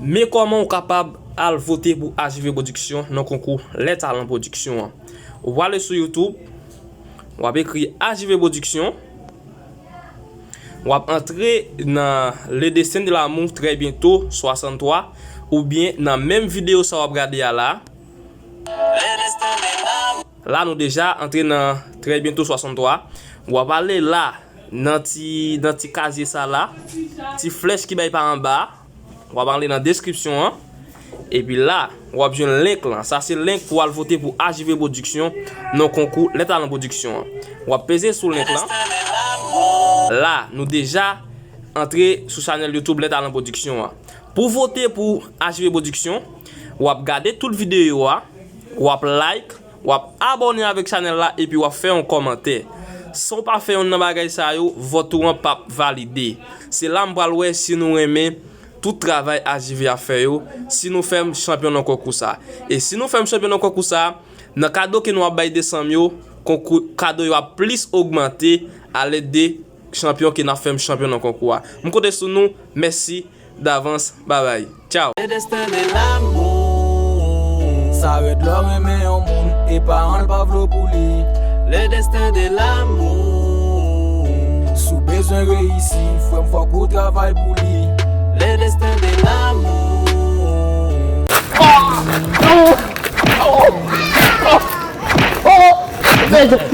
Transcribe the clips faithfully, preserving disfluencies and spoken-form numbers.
Men kòman w kapab al vote pou H J V Production nan konkou Les Talents Production an. W ale sou YouTube, w ap ekri H J V Production, w ap antre nan Le Destin de l'amour très bientôt soixante-trois, oubyen nan menm videyo sa w ap gade a la. La nou deja antre nan Très bientôt soixante-trois. W ap ale la, nan ti, nan ti kazye sa la, ti flèch ki bay pa anba a. W ap ale nan deskripsyon an. Epi la, w ap jwenn link lan. Sa se link pou al vote pou H J V Production nan konkou Les Talents Production an. W ap peze sou link lan. La, nou deja antre sou chanèl YouTube Les Talents Production an. Pou vote pou H J V Production, w ap gade tout videyo a, w ap like, w ap abòne avèk chanèl la epi w ap fè yon kòmantè. San w pa fè youn nan bagay sa yo, vòt ou an p ap valide. Se la m pral wè si nou renmen tout travay H J V ap fè yo, si nou fè m chanpyon nan konkou sa. E si nou fè m chanpyon nan konkou sa, nan kado ke nou ap bay desanm yo, konkou, kado yo ap plis ogmante alèd de chanpyon ke n ap fè m chanpyon nan konkou a. M konte sou nou. Mèsi davans. Babay. Tchaw. Le destin de l'amour. Sa rèd lè w renmen yon moun e paran l pa vle w pou li. Le destin de l'amour. Si w bezwen reyisi, frè m, fòk ou travay pou li. Le destin de l'amour. Oh! Oh! Oh! Oh!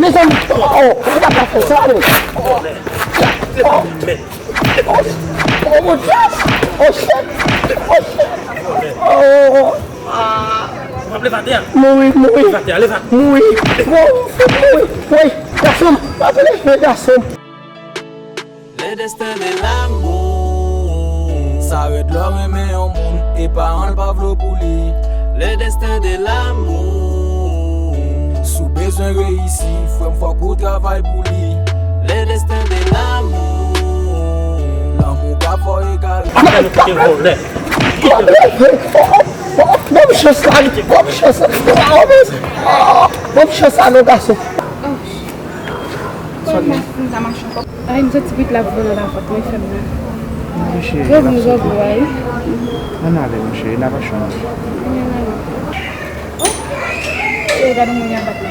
Mezanmi, oh, oh, ou pa ka fè sa, non. Oh, oh, oh, mon Dieu. Oh, shit. Oh, shit. Oh. Mouri, mouri. Mouri. Mouri, mouri. Woy, gason m, pa vle fè gason m. Le destin de l'amour. Sa rèd lè w renmen yon moun e paran l pa vle w pou li. Le destin de l'amour. Si w bezwen reyisi, frè m, fòk ou travay pou li. Le destin de l'amour. Lanmou ka fè w egare. Ban m chans la, ban m chans la. Ban m chans la, non, gason. Kòman m ta mache ankò? Ay, m santi pit la vole nan vant mwen, fè m mal. Monchè, zòvou, zòvou, ay. Ann ale, monchè, n ap achte yon. Oh! E gade moun y ap bat la.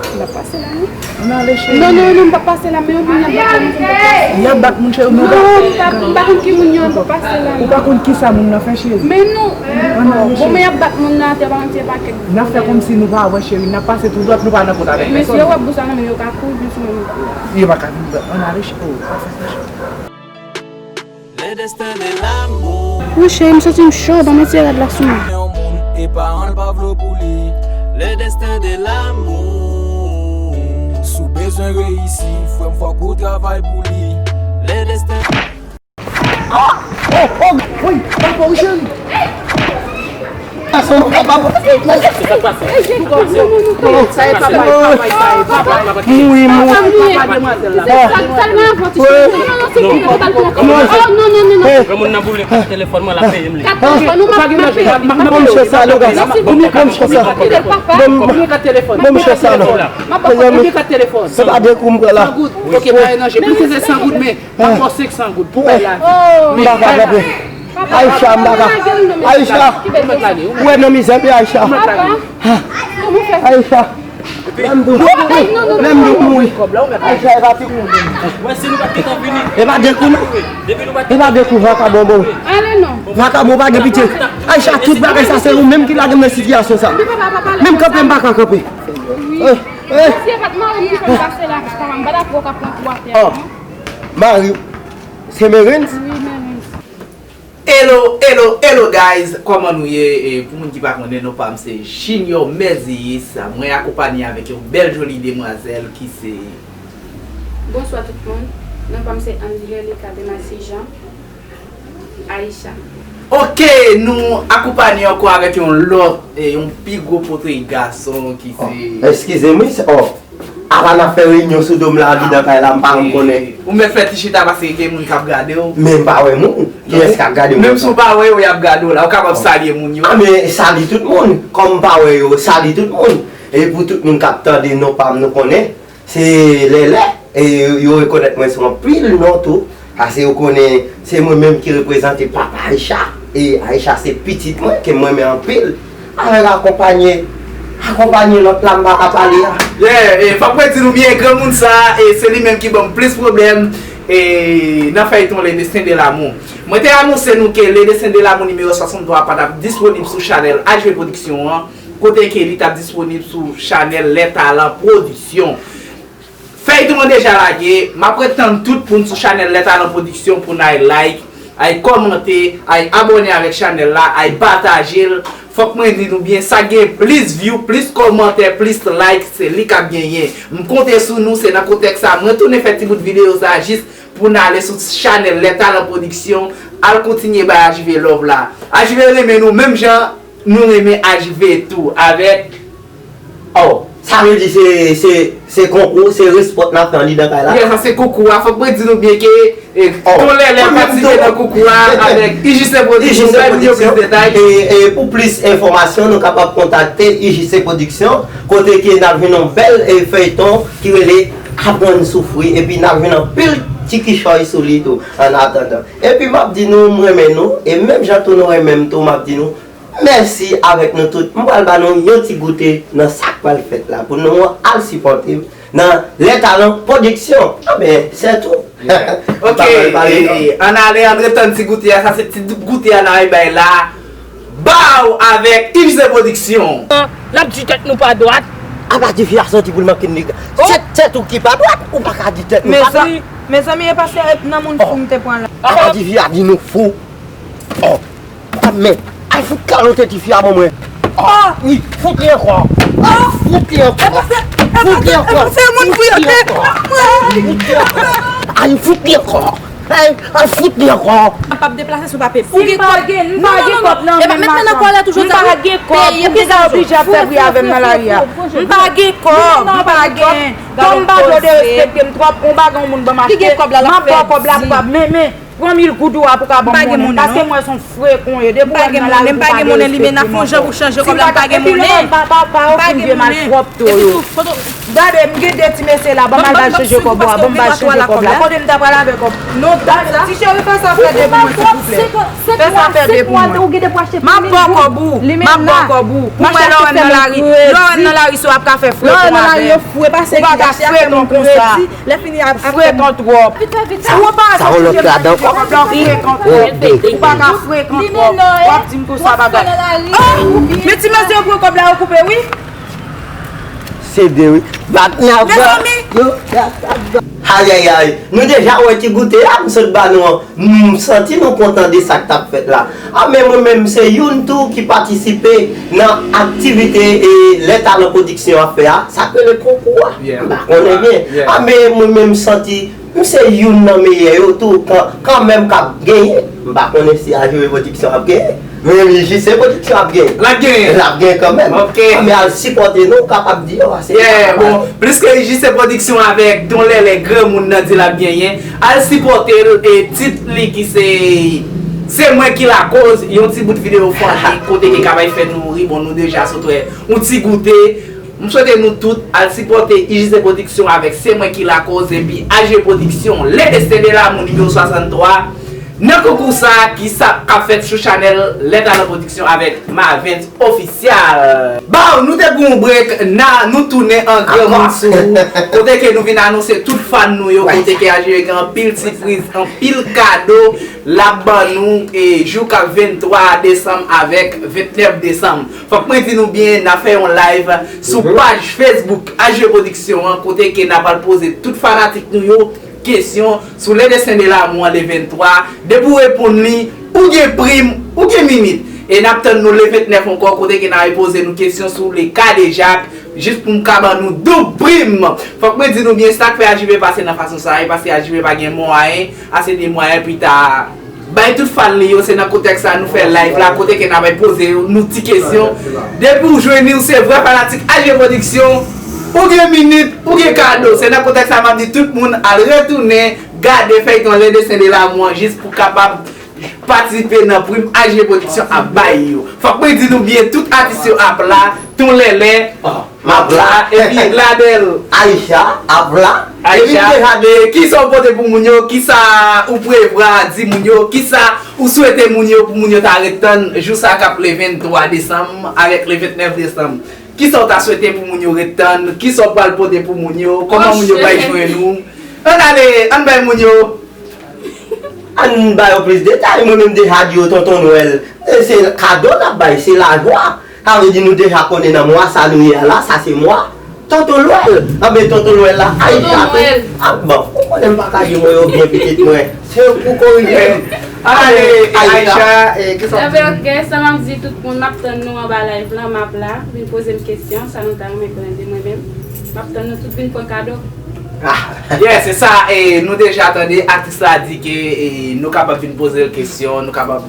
M p ap pase la, non. Ann ale, cheri. Non, non, non, m p ap pase la, men yon moun y ap bat la, m p ap pase. Y ap bat moun, cheri, men w pa... Non, m pa, m pa konn ki moun yo, m p ap pase la, non. Ou pa konn ki sa moun nan fè, cheri. Men non. Ann ale, cheri. Bon, men y ap bat moun nan atè, pa konn se pa kèk. N ap fè kòmsi nou pa wè, cheri. N ap pase tou dwat, nou pa nan kont avèk pèsòn. Mesye, w ap bousa nan men yo ka kouri sou mwen. Yo pa ka vin pran. Ann ale, cheri. Oh, pa fè sa, cheri. Le destin de l'amour. Wi, cheri, m santi m cho, ban m retire rad la sou mwen. Yon moun e paran l pa vle w pou li. Le destin de l'amour. Si w bezwen reyisi, frè m, fòk ou travay pou li. Le destin. Ah! Oh, oh, wi, papa, wi, cheri. Gason, papa, papa. Mouri, mouri. Papa demwazèl la. Papa demwazèl la. Papa demwazèl la. Oh, non, non, non, non. Granmoun nan boule telefòn mwen, l ap peye m li. Kat telefòn, ou pa gen manje. Ban m chans sa, non, gason. Ban m chans sa. Ban m chans sa, non. Mezanmi, se pa de kou m pran la. San goud. Ok, pa gen danje. Plis ke se san goud, men. M ap ba w senk san goud pou bay lavi. M pa ka kanpe. Aisha, m pa ka. Aisha, ou wè nan mizè, wi, Aisha. Aisha, lè m di w, lè m di w mouri. Aisha, e pa ti kou. E pa de kou, non. E pa de kou, vakabon, bon. Vakabon, pa gen pitye. Aisha, tout bagay sa, se ou menm ki lage m nan sitiyasyon sa. Menm kanpe, m pa ka kanpe. Eh, eh. Oh, mari w. Se Merens? Wi, Merens. Hello, hello, hello guys, kòman nou ye? E pou moun ki pa konnen, non pa m se Junior Meziyis. Mwen akonpanye avèk yon bèl joli demwazèl ki se... Bonswa tout moun. Non pa m se Andrelika Demasijan. Aisha. Ok, nou akonpanye ankò avèk yon lòt, e, yon pi gwo potre gason ki se... Oh, eskize m, wi, se, oh, apa n ap fè reyinyon sou do m la, andidan kay la, m pa janm konnen. Ou mèt fè ti chita paske gen moun k ap gade w. Men m pa wè moun. Kiyès k ap gade m? Menm si w pa wè yo, y ap gade w la. Ou kapab salye moun yo. Ah, men sali tout moun. Kòm m pa wè yo, sali tout moun. E pou tout moun k ap tande non pa m, nou konnen. Se Lèlè, e yo, yo rekonèt mwen sou anpil non tou, paske yo konnen se mwen menm ki reprezante papa Aisha. E Aisha se pitit mwen, ke mwen renmen anpil. Avèk akonpanye, akonpanye lòt la m pa ka pale a. Yeah, e, fòk mwen di nou byen, granmoun sa, e, se li menm ki ban m plis pwoblèm, e, nan fèyton Le Destin de l'amour. Mwen te anonse nou ke Le Destin de l'amour nimewo swasanntwa pa t ap disponib sou chanèl H V Production an, kote ke li t ap disponib sou chanèl Les Talents Production. Fèyton an deja lage, m ap ret tann tout moun sou chanèl Les Talents Production pou n al like, al kòmante, al abòne avèk chanèl la, al pataje l. Fòk mwen di nou byen, sa gen plis view, plis kòmantè, plis like, se li k ap genyen. M konte sou nou, se nan kontèks sa, mwen tounen fè ti bout videyo sa jis pou n ale sou chanèl Les Talents Production, al kontinye bay H V love la. H V renmen nou menm jan nou renmen H V tou avèk Oh, sa vle di se, se, se konkou, se respòt n ap fè anndan kay la? Yeah, sa se konkou a. Fòk mwen di nou byen ke, e, Oh, Ton Lèlè pou nou patisipe tou. Nan konkou a avèk I J C Production. I J C Bay moun yo plis Production. Detay. E, e pou plis enfòmasyon, nou kapab kontakte I J C Production, kote ke n ap jwenn yon bèl, e, fèyton ki rele Aprann Soufri, epi n ap jwenn anpil ti kichòy sou li tou, an atandan. Epi m ap di nou, m renmen nou, e menm jan tou nou renmen m tou, m ap di nou, Mèsi avèk nou tout. M pral ba nou yon ti goute nan sa k pral fèt la pou nou al sipòte m nan Les Talents Production. Anben, se tou. Ok, e, ann ale, ann ret tann ti goute a. Sa se ti goute a n al bay la. Baw avèk I J C Production. N ap di tèt nou pa dwat. Apa tifi a santi pou l manke nèg. Oh. Se tèt ou ki pa dwat, ou pa ka di tèt nou pa dwat. Mezanmi, mezanmi, e pa se nan moun fou m te pran la. Apa tifi a di nou fou. Oh. Ah, men, al fout kalote tifi a ban mwen. Ah, wi, fout li ankò. Ah, fout li ankò. Fout li ankò. Fout li ankò. Ay, fout li ankò. Ay, al fout li ankò. M p ap deplase si w pa peye. Si m pa gen, m pa gen kòb nan men m, machann. M pa gen kòb. Poukisa w oblije ap fè bri avè m nan lari a? M pa gen kòb, m pa gen. Kòm m pa vle w derespekte m twòp, yon bagay yon moun ban m achte, m ap ba w kòb la pou w ap, men, men. Pran mil goud ou a pou ka ban m monnen. Paske mwen se yon frekan w ye. Depi w wè m nan lari, ou pa derespekte m ankò. Si m pa gen monnen, m pa, pa, pa ofri vye malpwòpte w yo. Gade, m gen de ti mesye la, ban m al ba l chanje kòb ou a, ban m ba l chanje kòb la. Kote m ta pral avè kòb? Non, gade, ti cheri, fè sa fè de pou mwen, silvouplè. Fè sa fè de pou mwen. M ap ba w kòb ou, m ap ba w kòb ou. Pou mwen, lè w wè m nan lari, lè w wè m nan lari, si w ap ka fè frekan avè m. Ou pa ka frekan konsa. Lè fini ap frekan twòp. Sa yon lòt ladan ankò. Frekan twòp. Ou pa ka frekan twòp. W ap di m konsa bagay. Oh! Men ti mesye yo pran kòb la, yo koupe, wi. Se de, wi. Bat nan bra. Mezanmi. Ayayay. Nou deja wè ti goute a, m sot ba nou an. M santi nou kontan de sa k t ap fèt la. A, men mwen menm, se youn tou ki patisipe nan aktivite, e, Les Talents Production ap fè a. Sa k rele konkou a. M pa konnen byen. A, men mwen menm, m santi m se youn nan meyè yo tou, kan, kanmenm k ap genyen. M pa konnen si H V Production ap genyen. Men I J C Production ap genyen. L ap genyen. L ap genyen kanmenm. Ok. A, men al sipòte nou, w kapab di yo, a, se Yeah, bon, pliske I J C Production avèk Don Lèlè, granmoun nan di l ap genyen. Al sipòte l, e tit li ki se Se mwen ki lakòz, yon ti bout videyo funny, kote ke kapab fè nou ri, bon, nou deja sot wè yon ti goute. M swete nou tout al sipòte I J C Production avèk Se mwen ki lakòz epi H V Production, Le Destin de l'amour nimewo swasanntwa, nan konkou sa ki sa k ap fèt sou chanèl Les Talents Production avèk Mavens Ofisyal. Bon, nou te pran yon break, na, nou tounen an granmoun sou ou, kote ke nou vin anonse tout fan nou yo, kote ke H V gen anpil sipriz, anpil kado l ap ban nou, e, jou k ap venntwa desanm avèk ventnèf desanm. Fòk mwen di nou byen, n ap fè yon live sou paj Facebook H V Production an, kote ke n ap al poze tout fanatik nou yo kesyon sou Le Destin de l'amour an le venntwa. Depi w reponn li, ou gen prim, ou gen minit. E n ap tann nou le ventnèf ankò, kote ke n a repoze nou kesyon sou le kadejak, jis pou m ka ban nou doub prim. Fòk mwen di nou byen, sa k fè H V pase nan fason sa a, e paske H V pa gen mwayen, ase de mwayen pou l ta bay tout fan li yo. Se nan kontèks sa a nou fè live la, kote ke n ap poze nou ti kesyon. Depi w jwenn li, w se vrè fanatik H V Production, ou gen minit, ou gen kado. Se nan kontèks sa a m ap di tout moun al retounen gade fèyton Le Destin de l'amour an jis pou kapab patisipe nan prim H V Production ap bay yo. Fòk mwen di nou byen, tout atis yo ap la, Ton Lèlè, Ap la. Epi Labèl. Aisha ap la. Aisha, e kisa w pote pou moun yo? Kisa ou prevwa di moun yo? Kisa ou swete moun yo pou moun yo ta ret tann jou sa k ap le venntwa desanm avèk le ventnèf desanm? Kisa w ta swete pou moun yo ret tann? Kisa w pral pote pou moun yo? Kòman moun yo pral jwenn ou? Ann ale, ann bay moun yo. Ann ba yo plis detay, mwen menm deja di yo Tonton Nwèl, e se kado n ap bay, se lajwa. Sa vle di nou deja konnen nan mwa sa nou ye a la, sa se mwa Tonton Nwèl. Anben Tonton Nwèl la, Aisha tou. Ah bon, ou konnen m pa ka di mwen yo byen pitit mwen. Se pou korije m. Ale, Aisha, e kisa? Ebyen, ok, sa m ap di tout moun, m ap tann nou anba live lan, m ap la, vin poze m kesyon, sa nou ta renmen konnen de mwen menm. M ap tann nou tout vin pran kado. Yes, se sa, e nou deja tande atis la di ke e, nou kapab vin poze l kesyon, nou kapab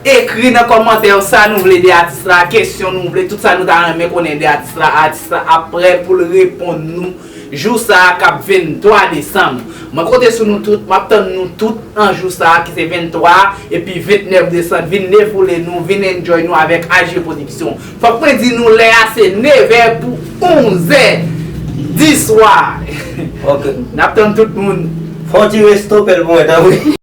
ekri nan kòmantè sa nou vle de atis la, kesyon nou vle, tout sa nou ta renmen konnen de atis la, atis la ap prè pou l reponn nou jou sa a k ap venntwa desanm. Mwen konte sou nou tout, m ap tann nou tout an jou sa a ki se venntwa epi ventnèf desanm, vin defoule nou, vin enjoy nou avèk Aje Pwodiksyon. Fòk mwen di nou lè a se nevè pou onzè di swa. Ok. N ap tann tout moun. Fon ti resto pèl pou mwen tanpri.